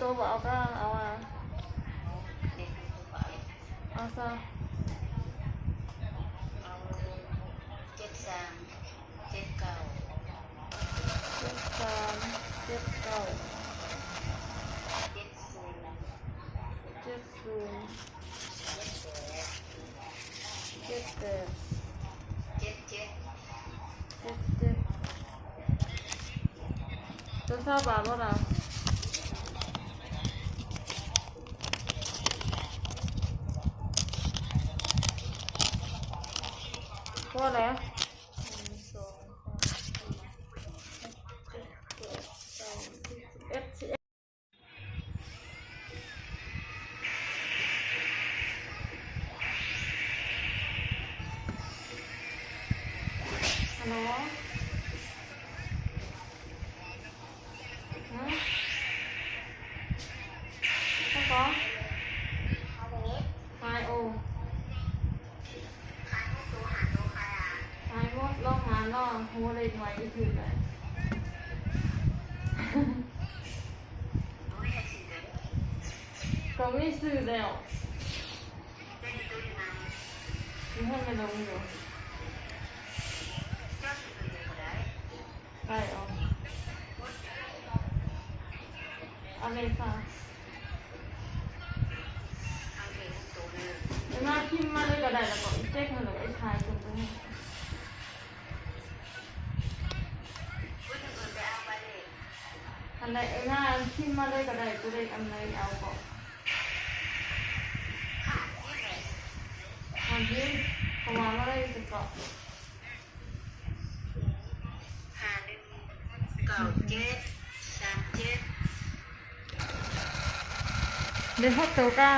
ໂຕບໍ່ເອົາກະເອົາອາ ເອົາຊະ ເຈັດສາມ ເຈັດເກົ້າ ເຈັດສາມ ເຈັດເກົ້າ ເຈັດສູນ ເຈັດສູນ ເຈັດແປດ ເຈັດເຈັດ ເຈັດເຈັດ ໂຕຊາວບາດບໍ່ລະ? ພໍແລ້ວ ໜຶ່ງ ສອງ ສາມ ສີ່ ຫ້າ ຫົກ ເຈັດ ແປດ ເກົ້າ ສິບ ສິບເອັດ ສິບເອັດ ຮັນໂຫຼ ຮະ ເຈົ້າຂອງ ຂາຍໂອ ຂາຍໝົດ ລອງຫາລອງ ໂຫ ເລກໜ່ວຍທີ່ຖືກໄດ້ ກະມີຊື້ແລ້ວ ຢູ່ເຮືອນແມ່ນງຢູ່ ໄດ້ເອົາ ເອົາເລກສາມ ເອີຍ ມາພິມມາເລີຍກະໄດ້ ລະກະອີເຈັກຫັ້ນລະກະອີທາຍຕົງໄປໃຫ້ ຫັ້ນແຫຼະ ເອີຍ ມາພິມມາເລີຍກະໄດ້ ໂຕເລກອັນໃດເອົາເກາະ ຫັ້ນເດ້ ເພາະວ່າມາໄດ້ສະເກາະ ຫ້າໜຶ່ງ ເກົ້າເຈັດ ສາມເຈັດ ໄດ້ຫົກໂຕກະ